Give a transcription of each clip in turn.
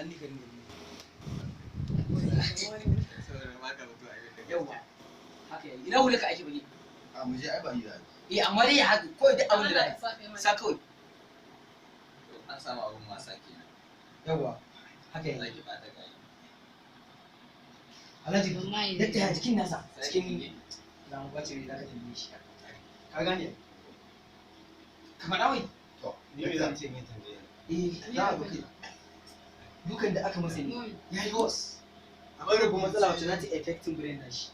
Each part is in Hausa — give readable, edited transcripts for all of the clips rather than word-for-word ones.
Wani ka ringa yawa haka yayi. Ina hula ka ake bane? A mu je, ai ba yi da. Eh, amma dai haka kawai, duk abin da za sa kawai. An samu abun wasa kenan. Yawa, haka yayi. Zaki bata gayi. Alhaji, Wallahi. dakta, ya jikin nasa Cikin cikin za mu bace ne, za ka tambaye shi, ka gane, ka faɗa wai. To, Ni me zan ce mai tambaye? Eh, za a buke dukan da aka masa ne ya yi was akwai rabu matsala wacce za ta affecting brain nashi.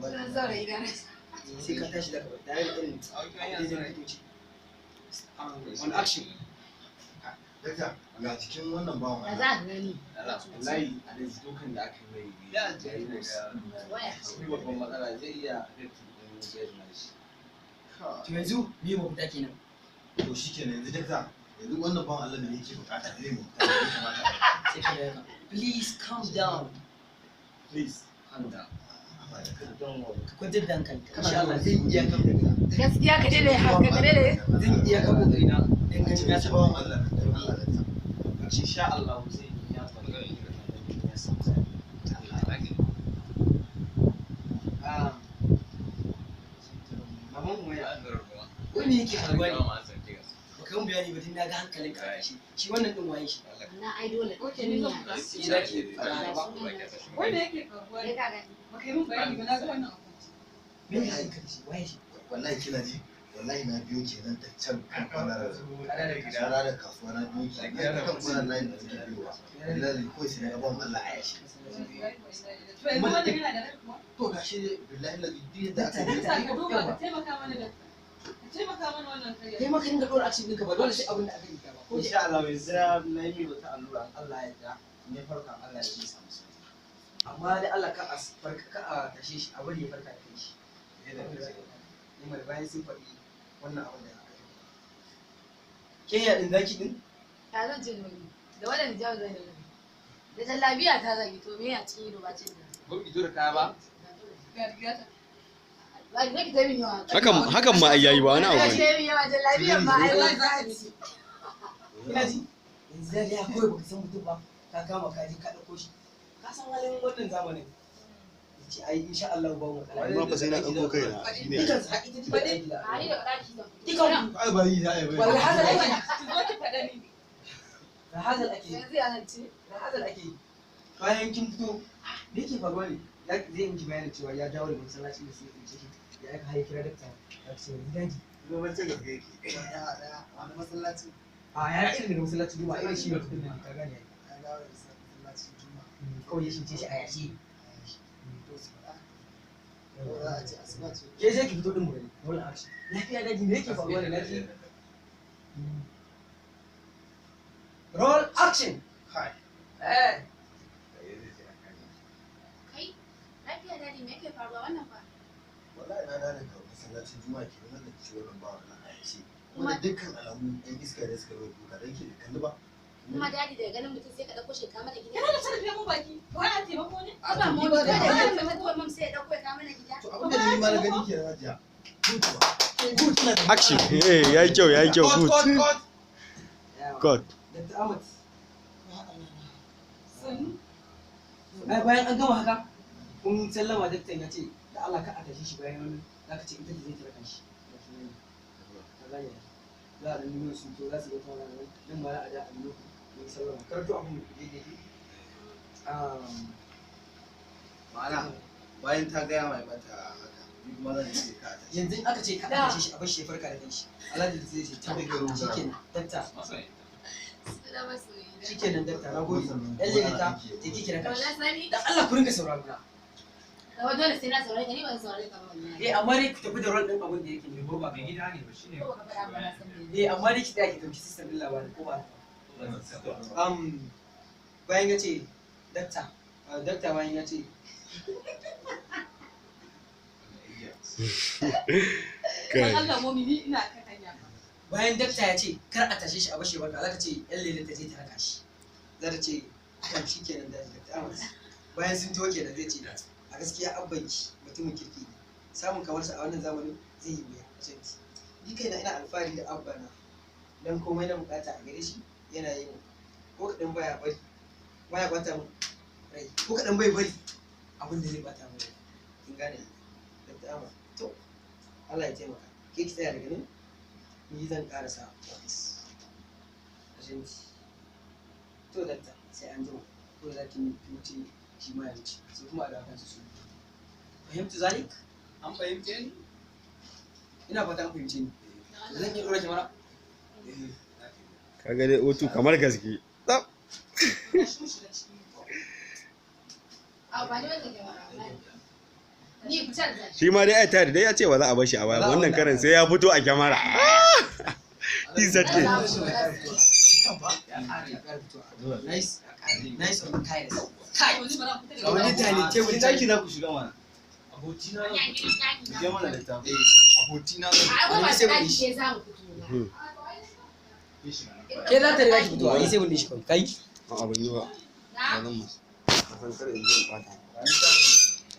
Sun saurayi da nasa. Sai ka tashi daga tare da irin daidai likitoci on action. Dakta, ga cikin wannan bawan Ya Allah. za ka gani? Wallahi a da dukan da aka mai Ya ya yi was. Waya. Akwai babban matsala, zai iya affecting ɗin brain nashi. To, yanzu me mafita kenan? To shikenan, yanzu dakta, yanzu wannan bawan Allah da yake bukata ne mu ya kamata. Sai ka yi haka, "Please calm down." Please. Calm down. Amma da kada Don't worry. Ka kwantar da hankalinka, insha Allah zai iya kan Gaskiya ka daina haka, ka daina. zan iya kan kokari na dan ganin ya ci saba. bawan Allah nan, dan Allah dakta. Insha Allah zai yi ya faru. Ya samu sauki. Ah, maman mu ya wai me yake faruwa ne? Baka yi bayani ba, tun na ga hankalin ka a shi shi wannan din waye shi? Na ai dole. Okay, ni zan fita. Shi zaki faɗa ba? Wai me yake faruwa Kai ne? ka gani. Baka yi min bayani ba, na ga wannan abu. Me ne hankali shi, waye shi? Wallahi kina ji, wallahi na biyo kenan ta can kan kwanar Kada ranar kasuwa, na biyo kenan ta kan kwanar layin da suke biyowa. Wallahi kawai sai na ga bawan Allah a yashi. To, yanzu wannan yana da rai kuwa? To gashi dai, billahi lazi duk yadda aka yi. Dakta, ka duba, ka taimaka mana da ka taimaka mana wannan karya. Kai ma ka dinga ɗora action ɗinka, ba dole sai abin da aka yi ba ko. Insha Allah yanzu na yi mai wata allura, in Allah ya yarda in ya farka, Allah ya zai samu sauki. Amma dai Allah ka a farka, ka a tashe shi, a bari ya farka da kai shi. Ni mai bayan sun faɗi wannan abin da aka yi. Ke ya ɗin zaki ɗin? Ta zan ce dole. Da wannan jawo zan yi. Da jallabiya ta zan yi, to me a cikin ido ba ce da. Ko ki tura kaya ba? Ga riga ta. Ba ki ki tabi yawa. Hakan hakan ma ai yayi, ba wani abu Ba bane. ki tabi yawa, jallabiyan ma ai Wallahi ba za za a a ci. ci. Ina ji yanzu da ya kawai baka san mutum ba, ka kama ka je ka ɗauko shi, ka san halin wannan zamanin, ya ce ai insha Allah ba mu matsala. Amma fa sai na ɗauko kaina shine. Dukan su haƙi ta ji da gida. A ni da ɗaki zan fito. Dukan Ai ba yi za a yi ba. wallahi hazal ake. Ki zo ki faɗa ni. Rahazal ake. Yanzu ya zan ce. Rahazal ake. Bayan kin fito, me yake faruwa ne? Zai yi miki bayanin cewa ya dawo daga masallaci da sai ya tsince shi, ya aka haye kira dakta, ya ce yanzu daji. Gobe gaske yake. Daya, wani masallaci? A ya irin daga masallaci juma'a, irin shi ne kudin da ka gane. Ya dawo da masallacin juma'a. Kawai ya shince shi a yashi. To su faɗa ko za a ce asuba ce. Ke sai ki fito din mu gani roll action. Lafiya daji, me yake faruwa ne? Lafiya. Roll action. Kai. Eh. Kai, lafiya dadi, me yake faruwa wannan fa? Wallahi na dawo daga masallacin juma'a kenan na ci wannan bawan Allah a yashi. Kuma da dukkan alamu ɗan iska ne suka yi duka, dan ke kalli ba. Kuma dadi, daga ganin mutum sai ka ɗauko shi ka mana gida. Yana da sarrafe mu baki. Ba a taimako ne? Ba mu ba da da- ganin mutum mam sai ya ɗauko ya kawo mana gida. To, abin da ni ma na gani kenan, hajiya. Good ba. Good na da- Action. Eh, yayi kyau, yayi kyau. Cut, Good. cut, cut. God. Dr. Ahmad. Sannu. Ai bayan an gama haka, kun sallama, daktan ya ce da Allah ka a tashe shi, bayan wani za ka ce ita ce zai tara kanshi. Ka gane, za a nemo su, to za su ga tawara nan nan ma za a ja a nemo ku yi sallama, karanto abin da daidai. Ma'ana bayan ta gaya mai mata haka, ni kuma zan ce ka tashi. Yanzu in aka ce ka a tashe shi, a bar shi ya farka da kanshi, Alhaji zai ce ta shikenan dakta. Suna masoyi. Shikenan dakta, na gode, yan leleta je ki kira kanshi. Wala sani. Dan Allah ku ringa sauraro na. Kawai dole sai na saurare ka, ni ban saurare ka ba wallahi. Eh, amma dai ku tafi da rol din abin da yake ne, ko ba Mai gida ne ba shine. Ko baka faɗa ba na san me. Eh, amma dai ki tsaya ki dauki system din labarin, ko ba? Bayan ya ce dakta, dakta bayan ya ce Kai. Dan Allah momi, ni ina kan hanya fa. Bayan dakta ya ce kar a tashe shi, a bashe barka, za ka ce yan lele ta je ta raka shi, za ta ce kan shi kenan da dakta Ahmad. Bayan sun to kenan, zai ce a gaskiya abbanki mutumin kirki ne, samun kamarsa a wannan zamanin zai yi wuya a canki. Ni kaina ina alfahari da abba na, dan komai na bukata a gare shi yana yi min. Ko kaɗan baya bari, baya bata min rai, ko kaɗan bai bari abin da zai bata min rai. Kin gane? Dr. Ahmad, to Allah ya taimaka. Ke ki tsaya daga nan, ni zan ƙarasa ofis. Ashanti. To dakta, sai an jima. Ko za ki wuce shi ma ya wuce, sai kuma a dawo kansu su. Fahimtu zalik? An fahimce ni? Ina fata an fahimce ni. Zan iya ɗora kyamara? Kaga dai O2 kamar gaske. Tsaf. Tashi mu shiga ciki. A ba ni wanda ke ba. Ni fitar da Shi ma dai ai tare dai ya ce ba za a bar shi a baya ba. Wannan karan sai ya fito a kyamara. TZK. Ya ƙara fitowa. Nice, nice on the tires. Kai! To ni bara fita Ga daga wani dining table Cikin daki za ku shiga mana. Abokina Ku je mana littafin. abokina A ai ba daki ne za mu fito ba. Ke za ta riga ki fitowa, ni sai mun shi kawai. Kai. A'a ban yi ba. Na? Ba zan musu. Ka san kar in je in ɓata.